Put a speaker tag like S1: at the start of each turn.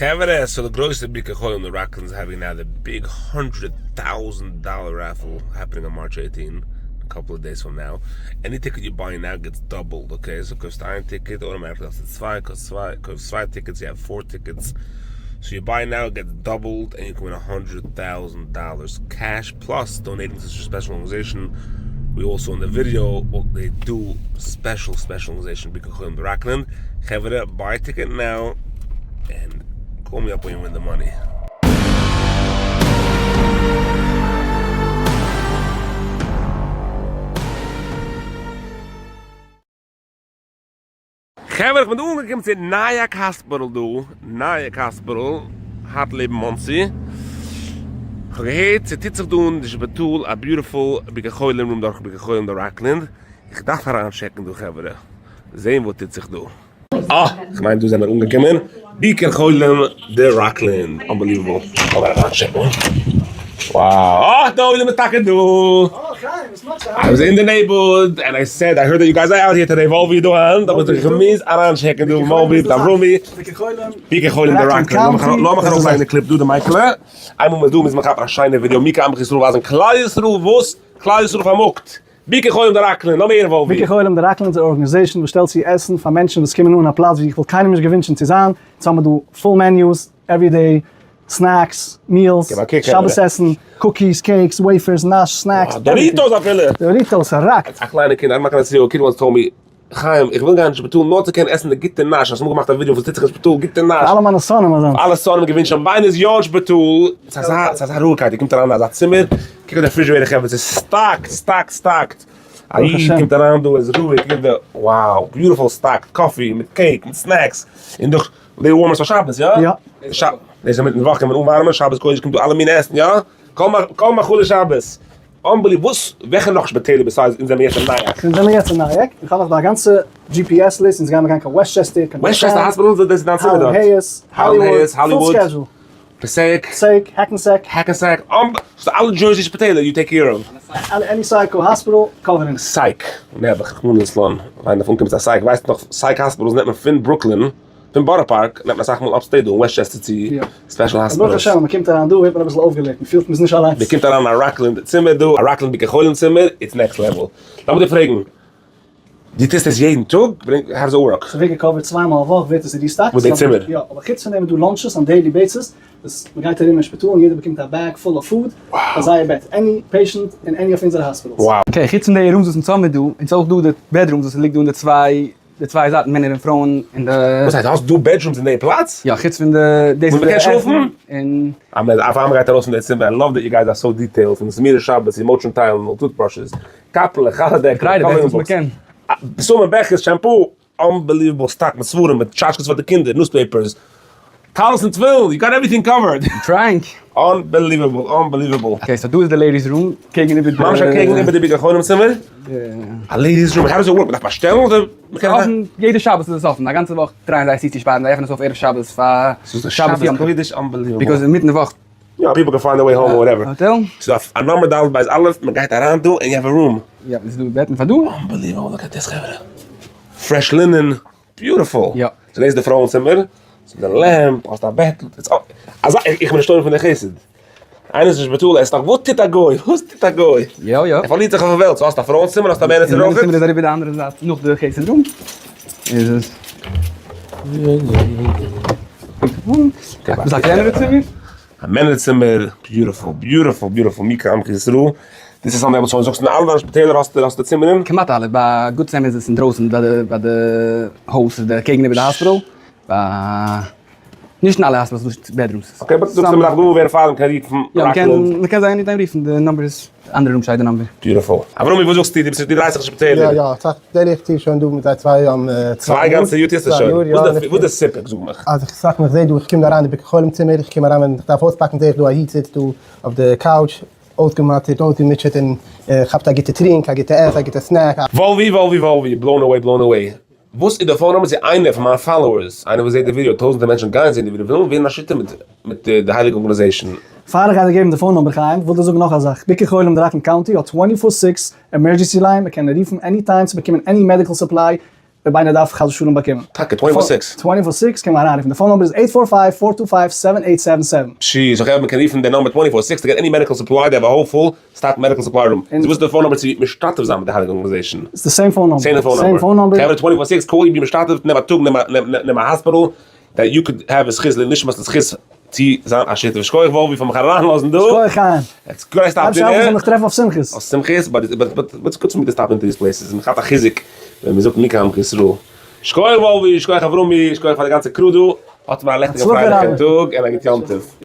S1: חברה, סאו די גרויסע ביקור חולים אין ראקלענד איז having now די big hundred thousand dollar raffle happening on March 18, a couple of days from now, any ticket you buy now gets doubled, okay, so קויפסט איין ticket automatically האסטו צוויי, קויפסט צוויי, קויפסט צוויי tickets you have four tickets, so you buy now gets doubled and you can win a hundred thousand dollars cash plus donating to special organization, we also אין די video they do special special organization ביקור חולים בראקלענד, חברה buy ticket now and call me up when you win the money. חברה איך בין דא אנגעקומען צו Nyack Hospital דא, Nyack Hospital הארט לעבן מאנסי, כ'האב געהערט ס'טוט זיך דא אין די שפיטאל א beautiful ביקור חולים room דורך ביקור חולים די ראקלענד, איך דארף אריין טשעקן דא חברה, זעהן וואס טוט זיך דא. אה! כ'מיין דא זעמער אנגעקומען, ביקור חולים די ראקלענד, unbelievable, לאמיר אריין טשעקן, wow, אה! די עולם איז טאקע דא! I was in the neighborhood and I said I heard that you guys are out here today, וואלווי דא היינט, האב איך זיך געמוזט אריינטשעקן דא, וואלווי מיט אברומי, ביקור חולים די ראקלענד, לאמיך ארויפלייגן די clip דא די מייקעלע, איינמאל מ'איז דא מוז מען כאפן א שיינע ווידיאו, מי כעמך ישראל ווייזן כלל ישראל וואס כלל ישראל פארמאגט. ביקור חולים די ראקלענד, לאמיר הערן וואלווי.
S2: ביקור חולים די ראקלענד איז א organization וואס שטעלט צו עסן פאר מענטשן וואס קומען אן אין א פלאץ ווי איך וואלט קיינעם נישט געווינטשן צו זיין, אונז האבן דא full menus, everyday snacks, meals, שבת עסן, cookies, cakes, wafers, נאש, snacks,
S1: Doritos אפילו!
S2: Doritos, ס'ראקט!
S1: א קליינע קינד, I'm not gonna say a kid once told me, חיים, איך וויל גיין אין שפיטאל נאר צו קענען עסן די גוטע נאש, האסט אמאל געמאכט א ווידיאו וואס טוט זיך אין שפיטאל, גוטע נאש.
S2: פאר אלע מיינע שונאים אזאנס.
S1: פאר אלע שונאים געווינטשן, ביין איז יא אין שפיטאל, ס'איז אזא, ס'איז אזא רואיגקייט, איר קומט אריין אין אזא צימער, קוק אויף די refrigerator חברה, ס'איז stocked, stocked, stocked, א איד קומט אריין דא, איז רואיג, קוק אויף די, wow, beautiful stocked, coffee, מיט cake, מיט snacks, און דאך, די warmers פאר שבת, יא?
S2: יא.
S1: דאס איז אינמיטן וואך קען מען אנווארעמען, שבת קודש קומט דא אלע מיני עסן, יא? כל מאכלי שבת. Unbelievable, וואס, וועלכע נאך שפיטעלער besides אונז זעמיר יעצט אין נייעק?
S2: אונז זעמיר יעצט אין נייעק, איך האב נאך דא א גאנצע GPS list, אונז גיימיר גיין קיין וועסטשעסטער, קיין
S1: Westchester Hospital, דאס איז דיין צימער דארט?
S2: Howland Hayes, Hollywood, full schedule.
S1: Passaic,
S2: Passaic, Hackensack,
S1: Hackensack, ס'איז אלע דזשערסי שפיטעלער you take care of.
S2: Any psych hospital cover אונז.
S1: Psych, נעבעך, רחמנא לצלן, איינער דארף אנקומען צו א psych, ווייסט נאך psych hospitals נעמט מען פון ברוקלין. פון בארא פארק נעמט מען אסאך מאל upstate דא אין וועסטשעסטער צו special hospitals.
S2: ברוך השם אז מען קומט אריין דא ווערט מען אביסל אויפגעלעבט, מען פילט מען איז נישט אליינס.
S1: מען קומט אריין אין א ראקלענד צימער דא, א ראקלענד ביקור חולים צימער, it's next level. לאמיר דיר פרעגן, דו טוסט עס יעדן טאג? How does it work?
S2: ס'ווערט געקאווערט צוויי מאל א וואך ווערט עס restocked.
S1: וואס די צימער?
S2: יא, אבער חוץ פון דעם איז דא lunches on daily basis, וואס מען גייט ארום אין שפיטאל און יעדער באקומט א bag full of food פאר זייער בעט, any patient אין any of אונזערע hospitals.
S3: Okay, חוץ פון די rooms וואס אונז האמיר דא, און ס'איז אויך דא די bedrooms וואס ליגט דא אין די צוויי די צוויי זייטן מענער און פרויען אין די.
S1: וואס הייסט האסט דא bedrooms אין די פלאץ?
S3: יא חוץ פון די דאס
S1: וואו מ'קען שלאפן?
S3: און.
S1: אויף איינמאל גייט ארויס פון די צימער, I love that you guys are so detailed, פון שמירת שבת, Motrin Tylenol, toothbrushes, קאפלעך, חלה דעקלעך, coloring books, בשמים בעכערס, shampoo, unbelievable stock מיט ספרים, מיט טשאטשקעס פאר די קינדער, newspapers, טלית און תפילין, you got everything covered.
S3: Trying.
S1: Unbelievable, unbelievable.
S3: Okay so דא איז די ladies room, קעגן איבער די.
S1: ממש אקעגן איבער די ביקור חולים צימער? א ladies room, how does it work? מ'דארף באשטעלן אדער מ'קען
S3: אריין? אפן יעדע שבת איז עס אפן, א גאנצע וואך טרייען זיי עס צוצושפארן, זיי עפענען עס אויף ערב שבת פאר
S1: שבת יום קודש, unbelievable.
S3: Because אינמיטן די וואך.
S1: יא, people can find their way home or whatever.
S3: האטעל.
S1: ס'איז דא א נומער ד' בית א', מ'גייט אריין דא און you have a room.
S3: יא, איז דא בעטן פאר דא.
S1: Unbelievable, look at this חברה. Fresh linen. Beautiful!
S3: יא.
S1: So דאס איז די פרויען צימער, ס'איז די lamp, האסט א בעט, אזא, איך בין נישט פון די חסד. איינער איז נישט בטל, ער איז דאך, וואס טוט א גוי? וואס טוט א גוי?
S3: יא יא.
S1: ער פארלירט זיך אויפן וועלט, so האסט א פרויען צימער, האסט א מענער צימער
S3: אויך.
S1: און
S3: די מענער צימער איז אריבער די אנדערע זייט נאך די חסד room, איז עס. דאס איז א קלענערע צימער.
S1: א מענער צימער, beautiful, beautiful, beautiful, מי כעמך ישראל, דאס איז something וואס זאגסט אין אלע דיינע שפיטעלער האסטו האסטו צימערן?
S3: כמעט אלע, ביי Good Sam איז עס אינדרויסן ביי די ביי די הויז איז די קעגן איבער די hospital, ביי נישט אין אלע hospitals איז דא bedrooms.
S1: Okay but זאגסט אז מ'דארף דא ווערן פארדעם קען רופן
S3: יא מ'קען מ'קען זיי anytime רופן די number איז אנדערע room שטייט די number.
S1: Beautiful. אברומי וואס זאגסטו דו ביסט דו דרייסט זיך אין שפיטעלער.
S4: יא יא אסאך daily איך טוה שוין דא מיט זיי צוויי
S1: צוויי גאנצע יאר טוסטו שוין? וואס איז די סיפוק זאג מיך?
S4: אז איך סאך איך זעה דא איך קום דא אריין אין די ביקור חולים צימער איך קום אריין ווען איך דארף אויספאקן זעה איך דא א איד זיצט דא אויף די couch אויסגעמאטערט אויסגעמוטשעט און כאפט א גוטע טרינק א גוטע עס א גוטע snack.
S1: וואלווי וואלווי וואלווי blown away blown away וואס איז די phone number צו איינער פון מיינע followers איינער וואס זעט די ווידעא טויזענטער מענטשן גייען זען די ווידעא ווילן ווערן א שותף מיט די הייליגע organization.
S2: פאר איך גיי דיר געבן די phone number חיים, וויל דיר זאגן נאך א זאך, ביקור חולים דראקלענד County האט twenty four six emergency line, מען קען רופן anytime צו באקומען any medical supply. אויב איינער דארף חס ושלום באקומען.
S1: טאקע twenty four six?
S2: twenty four six קען מען אריינרופן, די phone number איז eight four five, four two five, seven eight seven seven.
S1: פשי, so חברה מ'קען רופן די number twenty four six to get any medical supply, they have a whole full stock medical supply room. So וואס איז די phone number צו משתתף זיין מיט די הייליגע organization?
S2: ס'איז די same phone number.
S1: same phone number. חברה twenty four six call be משתתף, נעם א טאג, נעם א hospital that you could have א זכות לנשמת לזכות צו זיין א שותף. שכוח וואלווי פאר מיך אריינלאזן דא.
S2: שכוח חיים.
S1: It's good I stopped in
S2: here. זאל מיך טרעפן אויף שמחות.
S1: אויף שמחות, but but but it's good for me to stop into these places. מען כאפט א חיזוק ווען מען זאגט מי כעמך ישראל. שכוח וואלווי, שכוח אברומי, שכוח פאר די גאנצע crew דא. האטס מיר א לעכטיגע פרייליכע טאג און א גוט יום טוב.